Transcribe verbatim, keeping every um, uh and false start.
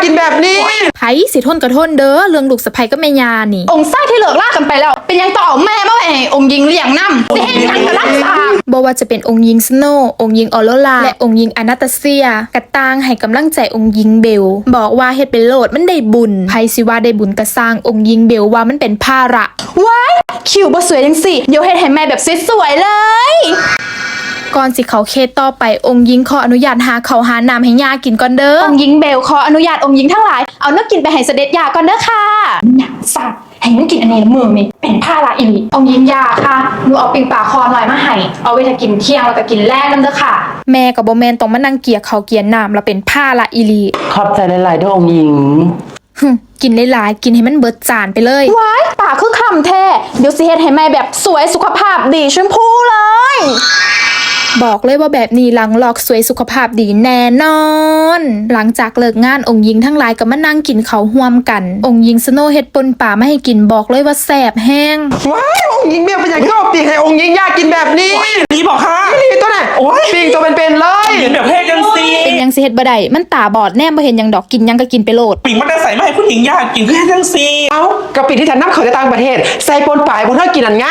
กินแบบนี้ ไผสิทนกะทนเด้อ เรื่องลูกสะใภ้กับแม่ย่านี่ องค์ชายที่เลิกลากันไปแล้ว เป็นหยังต้องเอาแม่มาไว้ให้องค์หญิงเลี้ยงนำ สิเฮ็ดหยังกะลำบาก บ่ว่าจะเป็นองค์หญิงสโนว์ องค์หญิงออโรรา และองค์หญิงอนาสตาเซีย กะต่างให้กำลังใจองค์หญิงเบล บอกว่าเฮ็ดไปโลดมันได้บุญ ไผสิว่าได้บุญกะซ่าง องค์หญิงเบลว่ามันเป็นภาระ ว้าย คิวบ่สวยจังสิ เดี๋ยวเฮ็ดให้แม่แบบสวยๆเลย ก่อนสิเข้าเคสต่อไป องค์หญิงขออนุญาตหาข้าวหาน้ำให้ย่ากินก่อนเด้อ องค์หญิงเบลขออนุญาตองค์หญิงทั้งหลาย เอาแนวกินไปให้เสด็จย่าก่อนเด้อค่ะ หน้าซาด ให้มันกินอันนี้ละมื้อนี่ เป็นภาระอีหลี องค์หญิงย่าค่ะ หนูเอาปิ้งปลาคอน้อยมาให้ เอาไว้ถ้ากินเที่ยงแล้วก็กินแลงนำเด้อค่ะ แม่ก็บ่แม่นต้องมานั่งเกลี่ยข้าวเกลี่ยน้ำ แล้วเป็นภาระอีหลี ขอบใจหลายๆเด้อองค์หญิง หึ กินหลายๆ กินให้มันเบิดจานไปเลย ว้าย ปากคือคำแท้ เดี๋ยวสิเฮ็ดให้แม่แบบสวยสุขภาพดีชมพูเลย บอกเลยว่าแบบนี้หลังลอกสวยสุขภาพดีแน่นอน หลังจากเลิกงานองค์หญิงทั้งหลายก็มานั่งกินข้าวร่วมกัน องค์หญิงสโนว์เฮ็ดป่นปลามาให้กิน บอกเลยว่าแซ่บแฮง ว้ายองค์หญิงเบลเป็นหยังก็เอาปีกให้องค์หญิงย่ากินแบบนี้ นี่บอกค่ะ นี่ตัวไหน โอ๊ย ปีกตัวเป็นๆเลย กินแบบเฮ็ดจังซี่ เป็นหยังสิเฮ็ดบ่ได้ มันตาบอดแนมบ่เห็นหยังดอก กินหยังก็กินไปโลด ปีกมันจะใส่มาให้ผู้หญิงย่ากินคือเฮ็ดจังซี่ เอ้ากะปีกที่ฉันนำเข้าจากต่างประเทศ ใส่ป่นปลาให้พวกเธอกินนั่นไง